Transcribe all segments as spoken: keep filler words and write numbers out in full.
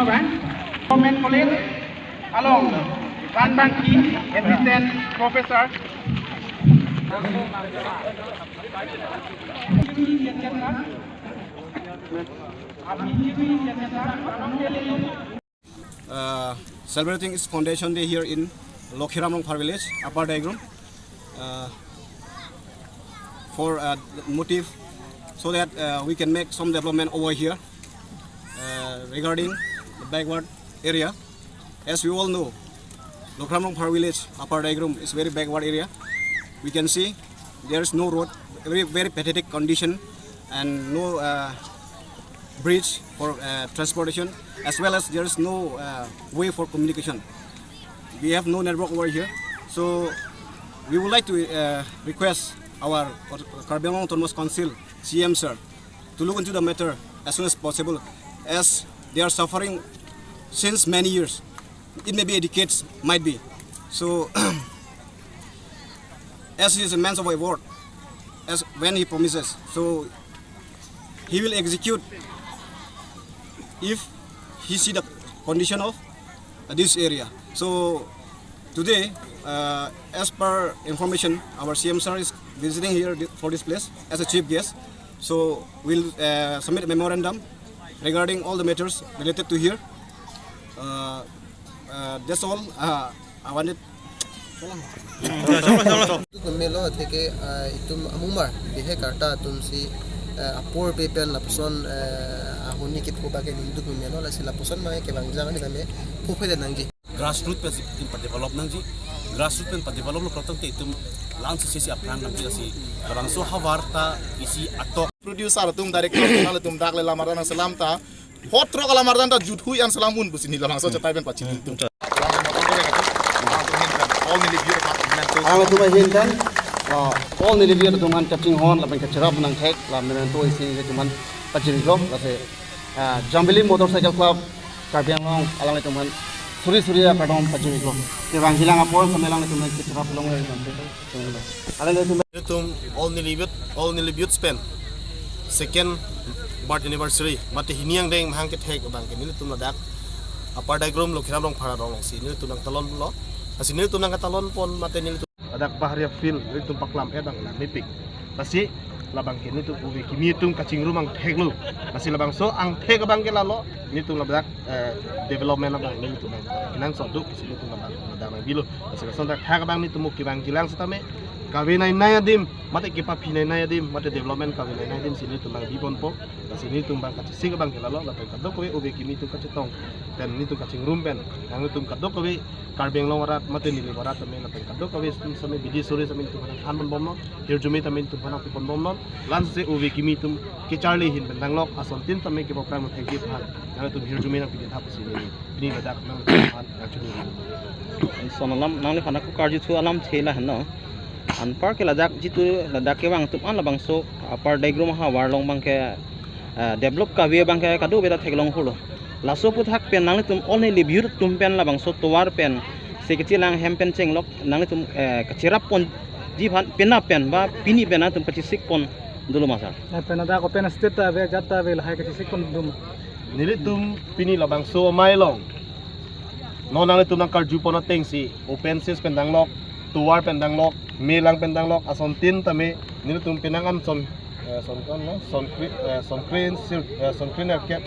Government College along Ranbangki, Assistant Professor. Uh, celebrating its foundation day here in Lokhiram Rongphar village, Upper Daigrum, uh, for a motive so that uh, we can make some development over here uh, regarding the backward area. As we all know, Lokhiram Rongphar village, Upper Daigrum, is very backward area. We can see there is no road, very, very pathetic condition, and no uh, bridge for uh, transportation, as well as there is no uh, way for communication. We have no network over here, so we would like to uh, request our Karbi Anglong Autonomous Council C M sir to look into the matter as soon as possible, as they are suffering since many years. It may be a decades, might be. So, as he is a man of a word, as when he promises, so he will execute if he see the condition of uh, this area. So today, uh, as per information, our C M sir is visiting here thi- for this place as a chief guest. So we'll uh, submit a memorandum regarding all the matters related to here. Uh, uh, that's all uh, I wanted. Melo atheke ah, itum amumar bihe karta atum si ah, apor pe pen lapuson ah, ahuni kitho bage ningduk melo lasi lapuson mai kevang jang ani tame phuphe de nangji. Grassroot pen si itum pa develop nangji. Grassroot pen pa develop lo protang te itum lan sisi si apran nangji lasi labangso havar ta isi atok. Producer atum, director atum, atum dak le lamar nang selam ta. Hot rok alam arjan ta juthui an selam un pusi ni labangso chetai pen pachini tum. Alangtum ahin pen, ah, all neli biar atum an kachinghon lapen kacherap nangthek la memento isi atum an pachini lo lasi ah, Jambili Motorcycle Club Karbi Anglong alanglitum an suri suri akardom pachini lo. Kevang hilang apor sampai alanglitum an kacherap long. Alanglitum Nelitum all neli biut, all neli biut pen second birth anniversary mate hini angdeng mahang kethek abang ke nelitum ladak Upper Daigrum Lokhiram Rongphar arong si nelitum nangtalon lo. Lasi nelitum nangtalon pon mate nelitum ladak Baharia field nelitum paklam edang la mepik. Lasi labang ke nelitum uve kimi atum kachingrum angthek lo. Lasi labangso angthek abang ke lalo nelitum ladak eh, development abang nelitum nang kinang soduk si nelitum labang ladak nang bilo. Lasi lason dak thak abang nelitum kevang jilang setame kave nai nai adim, mate kepaphi nai nai adim, mate development kave nai nai adim si nelitum bang bibonpo. Lasi nelitum bang kachesik abang ke lalo, lapen kadokave uve kimi atum kachetong pen nelitum kachingrum pen nanglitum kadokave Karbi Anglong arat mate neli arat tame lapen kadokave sum same bidi suri same nelitum aphan than ponbomnon, hirjume tame nelitum aphan pi ponbomnon. Lansi uve kimi atum kecharli ahin pen nanglok asontin tame kepaprang thekji aphan nanglitum hirjume nangpidetha pusi neli pini ladak nangphan kachini. Son alam nangliphan ako karjuthu alamthe lahenlo. Anpar ke ladak jitu ladak kevang atum an labangso Upper Daigrum ahavar along abang ke eh, develop kave abang ke kadokave ta theklong holo. Laso aphuthak pen nanglitum all neli biut atum pen labangso tovar pen si kachelang hem pen chenglok nanglitum eh, kacherap ponji aphan penap pen ba pini pen nangtum kachesik pon dolo ma sir. Eh, pen ladak open stage ta ave, jat ta ave, lahai kachesik pon dum. Nelitum pini labangso amei along non nanglitum nangkarju pon ateng si open stage pen danglok, tovar pen danglok, melang pen danglok, asontin tame nelitum penang an son eh, son kan no, son kri eh, son krin sir eh, son krin erkep.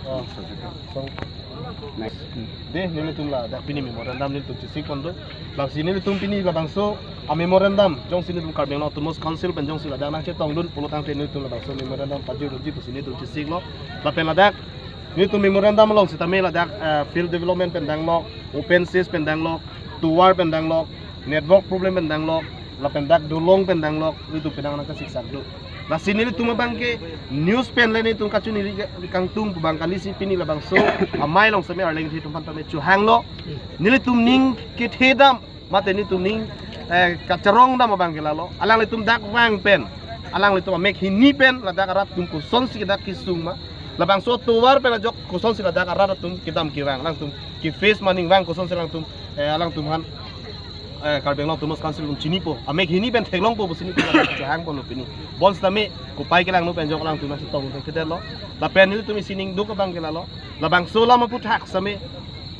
Oh, son. Next. Dei nelitum ladak pini memorandum nelitum chesik pon do. Lasi nelitum pini labangso a memorandum jongsi nelitum Karbi Anglong Autonomous Council pen jongsi ladak nangchetongdun pulo tangte nelitum labangso memorandum pajir doji pusi nelitum chesik lo. Lapen ladak nelitum memorandum along setame ladak eh, field development pen danglok, open stage pen danglok, tovar pen danglok, network problem pen danglok, lapen dak dolong pen danglok, nelitum penang nangkasiksak do. Lasi nelitum abang ke news pen le nelitum kachini ri kangtung abang kali si pini labangso amei along seme arleng thi atum aphan tame chohanglo. Nelitum ning kethedam mate nelitum ning eh, kacharongdam abang ke lalo. Alanglitum dak vang pen, alanglitum amek hini pen ladak arat atum kosonsi dak kesung ma. Labangso tovar pen ajok kosonsi ladak arat atum kedam kevang, alangtum ke face maning vang kosonsi alangtum eh, alangtum aphan eh, Karbi Anglong Autonomous Council atum chinipo, amek hini pen theklongpo pusi nelitum chohang ponlo pini. Bonsitame kopai kelangno pen jok alangtum nangchetong pen kedetlo. Lapen nelitum isi ning duk abang ke lalo. Labangso alam aphuthak sitame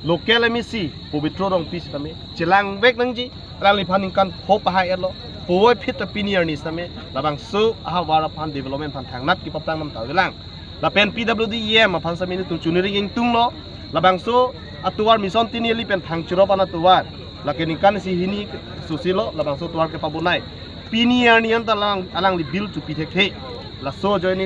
local M A C Pobitro Rongpi sitame chelangvek nangji, alangliphan ningkan pho pahai-etlo, puvoiphit ta pini arni sitame labangso ahavar aphan development aphan thangnat kepaplang nam ta avelang. Lapen P W D E M aphan sitame nelitum chuniri ingtunglo, labangso atovar Mission Tini Eli pen thang chirop an atovar, lake ningkan isi hini sosilo labangso atovar kepabonai. Pini arni an ta alang, alangli bill chopi thekthe. Laso ajoine